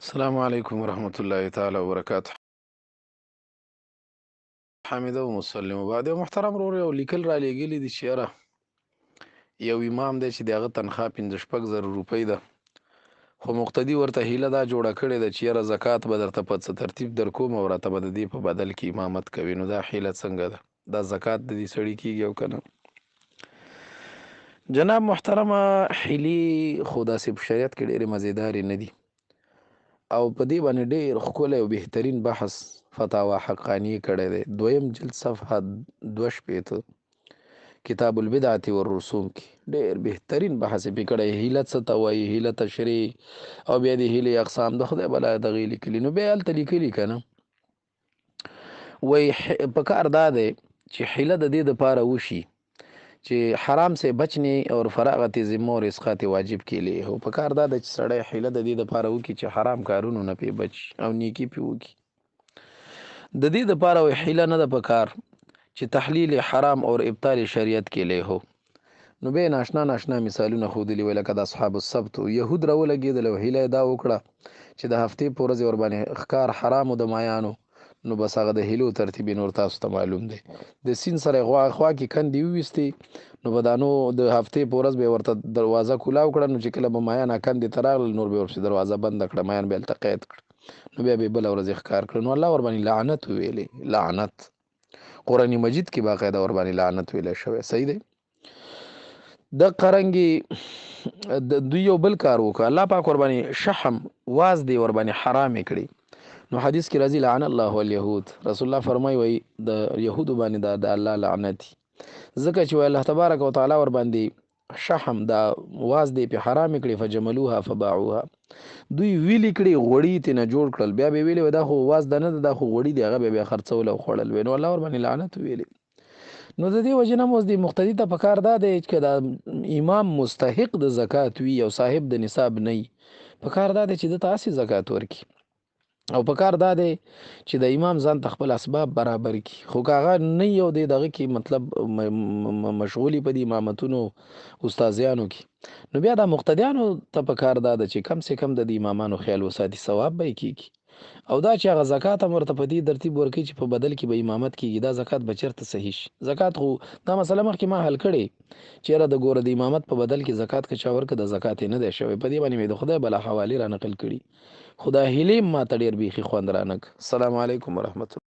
السلام علیکم ورحمت الله تعالی وبرکاته. حامد او مسلم بعد، یو محترم ورور یو لیکل را لېږلي دي چې یاره یو امام دی چې د هغه تنخوا 65,000 روپۍ ده، خو مقتدي ورته هیله دا جوړه کړې ده چې یاره زکات به درته په څه ترتیب در کوم او راته به د دې په بدل کې امامت کوي. نو دا حیله څنګه ده؟ دا زکات د دې سړي کېږي او که نه؟ جناب محترمه، حیلې خو داسې په شریعت کې ډېرې مزیدارې نه دي، او په دې باندې ډېر ښکلی او بهترین بحث فتاوا حقانیې کړی دی، دویم جلد صفحه 62 کتاب البدعة والرسوم کې ډېر بهترین بحث یې پرې کړی. حیله څه ته وایي، حیله تشریح او بیا د حیلې اقسام د خدای بلا دغې لیکلي. نو بیا هلته لیکلي که نه، وایي په کار دا دی چې حیله د دې دپاره وشي چې حرام سے بچنے اور فراغت ذمہ اور اسقاط واجب کې لیے هو. په کار دا ده چې سړی حیله د دې دپاره وکړي چې حرام کارونو نه پې بچ او نیکي پې وکړي. د دې دپاره وایي حیله نه ده په کار چې تحلیل حرام اور ابطال شریعت کې لیے هو. نو بیا یې ناشنا ناشنا مثالونه ښودلي وی، لکه د اصحاب السبت یهود راولګېدل او حیله یې دا وکړه چې د هفتې په ورځ یې ورباندې ښکار حرام و د مایانو، نو بس هغه د هیلو ترتیب یې نور تاسو ته معلوم دی. د سیند سره یې خوا کې کندې وویستې، نو به دا نو د هفتې په ورځ به یې ورته دروازه کولاو کړه، نو چې کله به مایان هغه کندې ته راغلل نور به یې ورپسې دروازه بنده کړه، مایان به یې هلته قید کړ، نو بیا به یې بله ورځ یې ښکار کړ. نو الله ورباندې لعنت وویلې، لعنت قرآن مجید کې باقاعده ورباندې لعنت ویلی شوی، صحیح دی. د قرنګي د دوی یو بل کار وکړ، الله پاک ورباندې شحم واز دی ورباندې حرام کړي. نو حدیث کې راځي لعن الله اليهود، رسول الله فرمایي وایي د یهودو باندې دا د الله لعنت دی، ځکه چې وایي الله تبارک وتعالی ورباندې شحم دا واز دی په حرام کړي، فجملوها فباعوها، دوی ویلي کړي غوړي ترې نه جوړ کړل، بیا به یې ویلي وای دا خو واز ده نه ده، دا خو غوړي دی، هغه به بیا خرڅول او خوړل وی. نو الله ورباندې لعنت ویلي. نو د دې وجې نه هم اوس دې مقتدي ته پکار دا دی چې که دا امام مستحق د زکات وي او صاحب د نصاب نه وي، پکار دا دی چې ده ته هسې زکات ورکړي، او پکار دا دی چې د امام ځان ته خپل اسباب برابر کړي. خو که هغه نه یو دی دغه کې مطلب مشغولي په دې امامتونو استادیانو کې، نو بیا دا مقتدیانو ته پکار دا ده چې کم سه کم د دې امامانو خیال وساتي، ثواب به یې کېږي. او دا چې هغه زکات هم ورته په دې ترتیب ورکوي چې په بدل کې به امامت کېږي، دا زکات به چېرته صحیح شي؟ زکات خو دا مسله مخکې ما حل کړې چې یاره د ګوره د امامت په بدل کې زکات که چا ورکړ د زکات یې نه دی شوی، په دې باندې مې د خدای بلا حوالې را نقل کړي، خو دا هیلې ما ته ډېر بیخي خوند رانه کړ. السلام علیکم ورحمت الله.